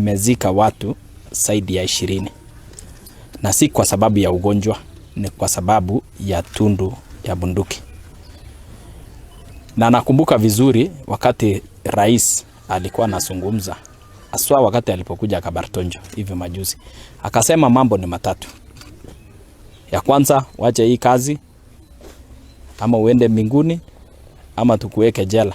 Nimezika watu zaidi ya 20, na si kwa sababu ya ugonjwa, ni kwa sababu ya tundu ya bunduki. Na nakumbuka vizuri wakati rais alikuwa anazungumza, haswa wakati alipokuja Kabartonjo hivi majuzi, akasema mambo ni matatu. Ya kwanza, wache hii kazi ama uende mbinguni ama tukuweke jela.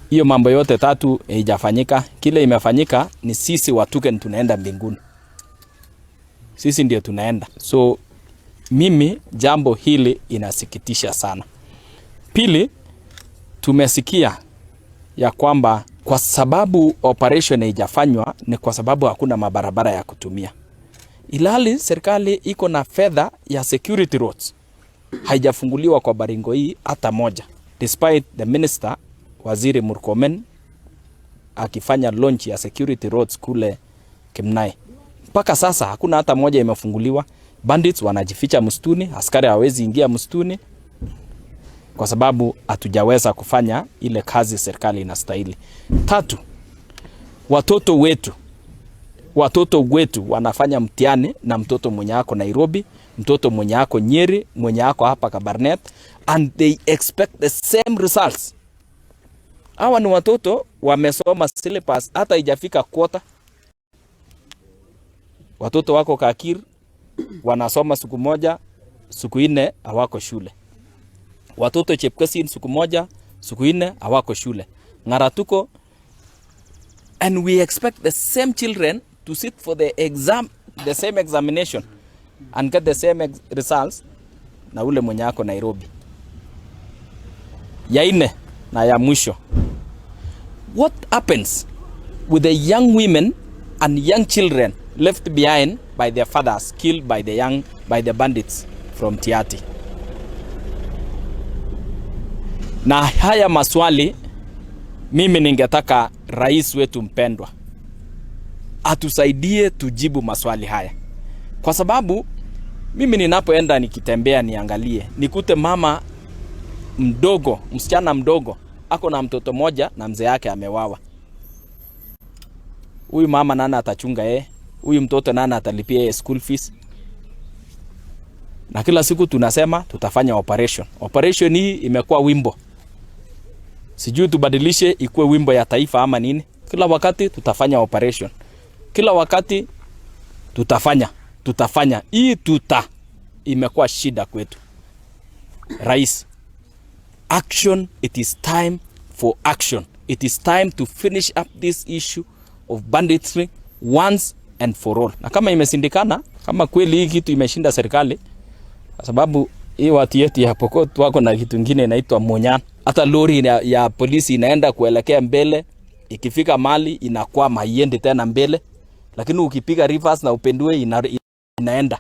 Hiyo mambo yote tatu haijafanyika. Kile imefanyika ni sisi Watuken tunaenda mbinguni, sisi ndio tunaenda. So mimi jambo hili inasikitisha sana. Pili, tumesikia ya kwamba kwa sababu operation haijafanywa ni kwa sababu hakuna mabarabara ya kutumia, ilhali serikali iko na fedha ya security roads haijafunguliwa kwa Baringo hii hata moja, despite the minister Waziri Murkomen akifanya launch ya security roads kule Kimnai. Mpaka sasa hakuna hata moja imefunguliwa. Bandits wanajificha msituni, askari hawezi ingia msituni kwa sababu hatujaweza kufanya ile kazi serikali inastahili. Tatu, watoto wetu wanafanya mtihani na mtoto mwenye ako Nairobi, mtoto mwenye ako Nyeri, mwenye ako hapa Kabarnet, and they expect the same results. Hawa ni watoto wamesoma syllabus hata haijafika quarter. Watoto wako Kakir wanasoma siku moja, siku 4 hawako shule. Watoto Chepkesin siku moja, siku 4 hawako shule. Ng'aratuko, and we expect the same children to sit for the exam, the same examination and get the same results na ule mwenye ako Nairobi. Ya nne na ya mwisho, what happens with the young women and young children left behind by their fathers killed by the bandits from Tiaty? Na haya maswali mimi ningetaka rais wetu mpendwa atusaidie tujibu maswali haya, kwa sababu mimi ninapoenda nikitembea niangalie nikute mama mdogo, msichana mdogo ako na mtoto moja na mzee yake amewawa. Huyu mama nani atachunga yeye? Huyu mtoto nani atalipia yeye school fees? Na kila siku tunasema tutafanya operation. Operation hii imekuwa wimbo, sijui tubadilishe ikuwe wimbo ya taifa ama nini. Kila wakati tutafanya operation, kila wakati tutafanya, tutafanya. Hii tuta imekuwa shida kwetu. Rais, action, it is time for action. It is time to finish up this issue of banditry once and for all. Na kama imeshindikana, kama kweli hii kitu imeshinda serikali, kwa sababu hii watu yetu ya Pokot wako na kitu kingine inaitwa monyan. Hata lori ya polisi inaenda kuelekea mbele, ikifika mali inakwama, haiendi tena mbele, lakini ukipiga reverse na upendue inaenda.